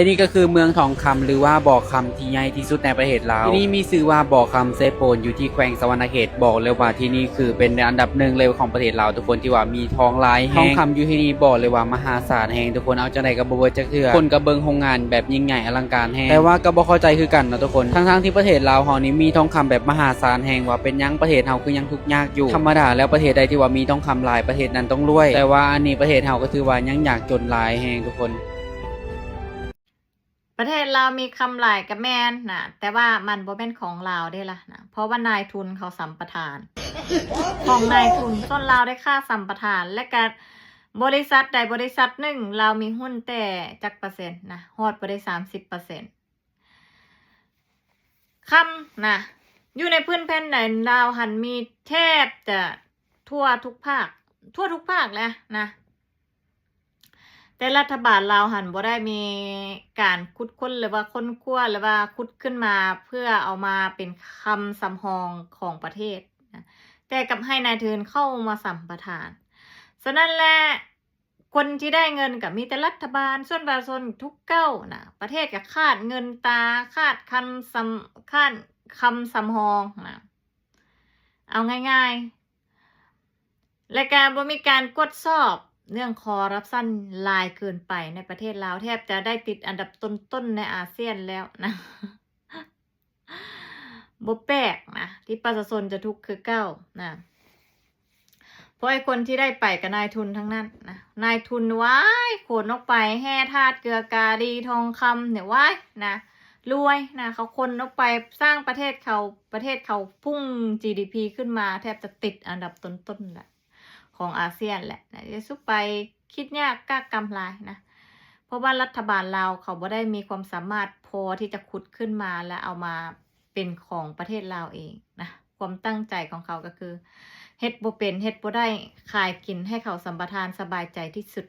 ແລະນີ້ກໍຄືເມືອງທອງຄຳ ຫຼືວ່າບໍ່ຄຳທີ່ໃຫຍ່ທີ່ສຸດໃນປະເທດລາວ. ທີ່ນີ້ມີຊື່ວ່າບໍ່ຄຳເຊໂປນ ຢູ່ທີ່ແຂວງສະຫວັນນະເຂດ. ບອກເລີຍວ່າທີ່ນີ້ຄືເປັນອັນດັບໜຶ່ງເລີຍຂອງປະເທດລາວທຸກຄົນ ທີ່ວ່າມີທອງຫຼາຍແຮງ. ທອງຄຳຢູ່ທີ່ນີ້ບອກເລີຍວ່າມະຫາສານແຮງທຸກຄົນ ເອົາຈັ່ງໃດກໍບໍ່ເບິດຈັກເທື່ອ. ຄົນກໍເບິ່ງໂຮງງານແບບຍິ່ງໃຫຍ່ອະລັງການແຮງ ແຕ່ວ່າກໍບໍ່ເຂົ້າໃຈຄືກັນເນາະທຸກຄົນ ທັງໆທີ່ປະເທດລາວເຮົານີ້ມີທອງຄຳແບບມະຫາສານແຮງ ວ່າເປັນຫຍັງປະເທດເຮົາຄືຍັງທຸກຍາກຢູ່. ທຳມະດາແລ້ວປະເທດໃດທີ່ວ່າມີທອງຄຳຫຼາຍ ປະເທດນັ້ນຕ້ອງລວຍ ແຕ່ວ່າອັນນີ້ປະເທດເຮົາກໍຖືວ່າຍັງຍາກຈົນຫຼາຍແຮງທຸກຄົນ. ປະເທດລາວມີຄຳຫຼາຍກະແມ່ນນະ ແຕ່ວ່າມັນບໍ່ແມ່ນຂອງລາວເດ້ລະນະ ເພາະວ່ານາຍທຶນເຂົາສຳປະທານ ຂອງນາຍທຶນ. ສ່ວນລາວໄດ້ຄ່າສຳປະທານ ແລະກະບໍລິສັດໃດບໍລິສັດໜຶ່ງ ລາວມີຫຸ້ນແຕ່ຈັກເປີເຊັນນະ ຮອດບໍ່ໄດ້ສາມສິບເປີເຊັນ. ຄຳນະ ຢູ່ໃນພື້ນແຜ່ນດິນລາວຫັ້ນມີແທບຈະທົ່ວທຸກພາກ ທົ່ວທຸກພາກແຫຼະນະ. ແຕ່ລັດຖະບານລາວຫັ້ນບໍ່ໄດ້ມີການຂຸດຄົ້ນ ຫຼືວ່າຄົ້ນຄວ້າ ຫຼືວ່າຂຸດຂຶ້ນມາເພື່ອເອົາມາເປັນຄຳສຳຮອງຂອງປະເທດນະ ແຕ່ກັບໃຫ້ນາຍທຶນເຂົ້າມາສຳປະທານ. ສະນັ້ນແຫຼະ ຄົນທີ່ໄດ້ເງິນກໍມີແຕ່ລັດຖະບານ ສ່ວນປະຊາຊົນທຸກເກົ້ານະ ປະເທດກໍຂາດເງິນຕາ ຂາດຄຳສຳ ຂາດຄຳສຳຮອງນະ ເອົາງ່າຍໆ ແລະກະບໍ່ມີການກວດສອບເລື່ອງຄໍຣັບຊັນຫຼາຍເກີນໄປໃນປະເທດລາວ ແທບຈະໄດ້ຕິດອັນດັບຕົ້ນໆໃນອາຊຽນແລ້ວນະ. ບໍ່ແປກນະ ທີ່ປະຊາຊົນຈະທຸກຄືເກົ່ານະ ເພາະໄອ້ຄົນທີ່ໄດ້ໄປກໍນາຍທຶນທັງນັ້ນນະ ນາຍທຶນ ວ້າຍ ຂົນອອກໄປ ແຮ່ທາດ ເກືອກາລີ ທອງຄຳນີ້ ວ້າຍນະ ລວຍນະ ເຂົາຂົນອອກໄປສ້າງປະເທດເຂົາ ປະເທດເຂົາພຸ່ງ ຈີດີພີ ຂຶ້ນມາ ແທບຈະຕິດອັນດັບຕົ້ນໆແຫຼະ ຂອງອາຊຽນແຫຼະນະ. ຢ່າສູ່ໄປຄິດຍາກກາກກຳຫຼາຍນະ ເພາະວ່າລັດຖະບານລາວເຂົາບໍ່ໄດ້ມີຄວາມສາມາດພໍທີ່ຈະຂຸດຂຶ້ນມາ ແລະເອົາມາເປັນຂອງປະເທດລາວເອງນະ. ຄວາມຕັ້ງໃຈຂອງເຂົາກໍຄື ເຮັດບໍ່ເປັນ ເຮັດບໍ່ໄດ້ ຂາຍກິນໃຫ້ເຂົາສຳປະທານສະບາຍໃຈທີ່ສຸດ.